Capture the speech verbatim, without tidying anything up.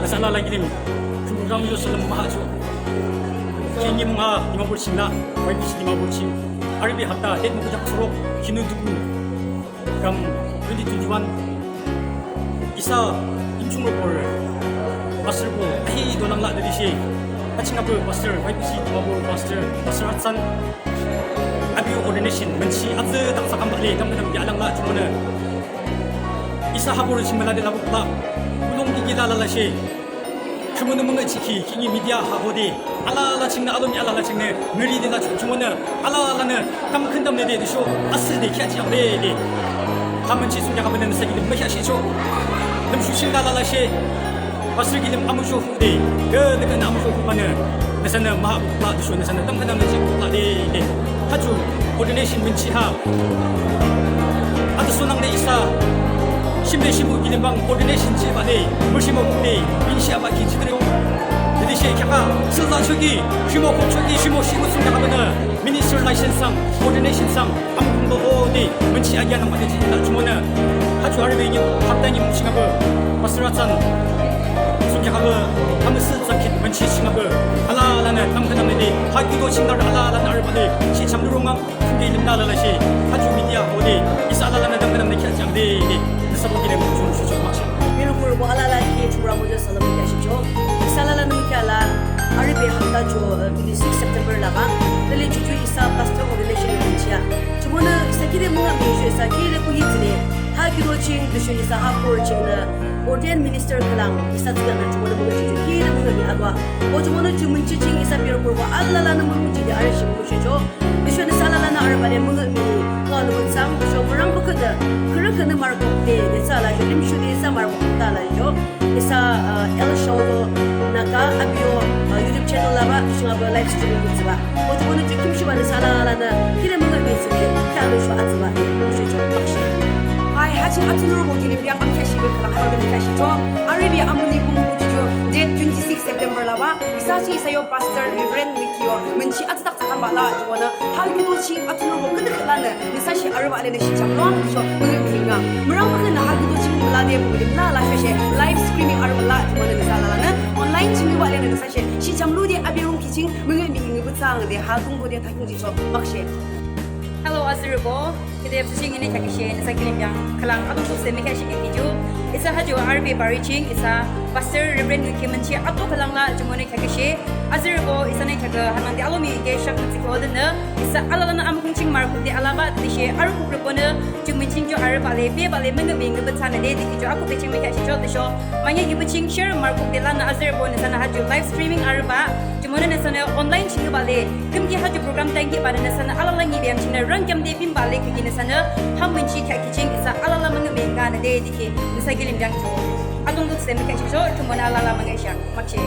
Isa alala kilim, Tripura Mizo Salem Mahacho. Kini mung a Dimapur ching la, Y P C Dimapur ching. Aribe hapta, date mukujak surok, kinu duku. Kam twenty twenty-one. Isa, Yimchungrü por, pastor ko, ahi dolang la dadi she. Aching apu pastor, Y P C Dimapur pastor, Pastor Atsan. Api ordination, menchi, atse tak sakam bale, kam kam ya lang la, chumone. Isa hapur ching mala de la bukla. Ulong kiki la la la she. Chumone mung chiki, kini media ha hode. Alala chingnü, alomi alala chingnü, miri de la chu-, chumone, alalanü, kam khendam ne de, de sho, asir de, kya chi de, de. Hamen chi su ya hamen ne sa ki de, ma kya shi cho. Dem shu ching la la la she. Pastor kilim amusho hu de, ke, de ke na amusho hu pane. Nüsanü ma la de sho, nüsanü tam khendam ne chi la de, de. Hachu, ordination menchi ha. Ata sonang de isa. Shimbe shibu kilim bang ordination chi ba de. Mushi mo de. Bin shi aba ki chi de. Didi she kya ka. Sila choki. Shimo ko choki. Shimo shibu sun ka ba de. Minister license sang. Ordination sang. Am kumbo o de. Menchi agya na ma de chi la chumone. Hachu ari me ni. Hapta ni mushi ka ba. Pastor Atsan. Sun kya ka ba. Hamusu tsakit menchi ching ka ba. Alalanü. Tam khendam ne de. Hakido ching ka alalanü ari ba de. Shi cham lu rong ang. Tümde limda alala she, hachu media hode, isa alalanü dam dam ne kya chang de, de, nüsa bo kine mo chun shu chun maksha. Miru kuru bo alala ki Tripura Mizo Salem kya shi cho. Isa alalanü kya la, aribe hapta cho, eh, twenty-six September la ba. Dele chuchu isa pastor ordination ni chia. Chumone isa kide mung a mi shu isa kide ku yi zine. Hakido ching, de shu isa hapur ching ne. Ordained minister khülang, isa tsiga na chumone mung a chuchu kide mung a mi agwa. O chumone chu menchi ching isa miru kuru bo alalanü mung chi de ari shi mung shu cho. Isho nüsa alalanü arübah le mungü mi, kalo sang, isho mürang büküde, kürü künü marbok de, de sa la, lim shu de sa marbok ta la yo. Isa, uh, El Shodo, naka, abio, uh, YouTube channel la ba, isho ba live streaming de ba. O tu onu ju kim shu ba nüsa alalanü, kile mungü mi si de, kya lo shu atsa ba, shu shu bakshi. Ai, hachi atsa nuru mo kile biang am kya shi be kala, kala kya shi cho. Ari bi amuni bung ju, date twenty-six September la ba, isa chi isa yo pastor Reverend Mikio, menchi atsa Kambala, jumonü, hakido ching atsa nuru künü kala nü, nüsa shi arübah le nü shi cham long, so, mungü mi nga. Mürang mungü nü hakido ching mula de, mungü la la shi shi, live streaming arübah la, jumonü nüsa la la nü, online ching ba le nü, nüsa shi, shi cham lu de, abi rung ki ching, mungü mi ngi bu tsang de, ha tung bo de, ta king ji cho, bak shi. Hello, azürübo. Kide psüching ine kya kishe, nüsa kilim yang, kalang, ato su se me kya shi ke kiju. Isa haju R B pariching, isa, Pastor Reverend Yuki Menchi, ato kalang la, jumonü kya kishe, azürübo, isa ne kya ke, hanang de alomi ke shak nütsi ko de nü, isa alalanü amukung ching markuk de alaba, de she, arukuk repo nü, ju menching ju arübah le, bebah le, mengü mengü betsa nü de, de kiju, aku peching me kya shi cho, de sho, manya ki peching, share markuk de la nü, azürübo, nüsa nü haju live streaming arübah, jumonü nüsa nü online ching ba le, kümki haju program tangki ba nü nüsa nü alala ngi biang ching nü rang kyam de bim ba le, kiki nüsa nü, ham menchi kya kiching, isa alala mengü mengü nü de, de ki, nüsa kilim yang cho. Adung duk se me kya shi cho, jumonü alala mengü shang. Makche.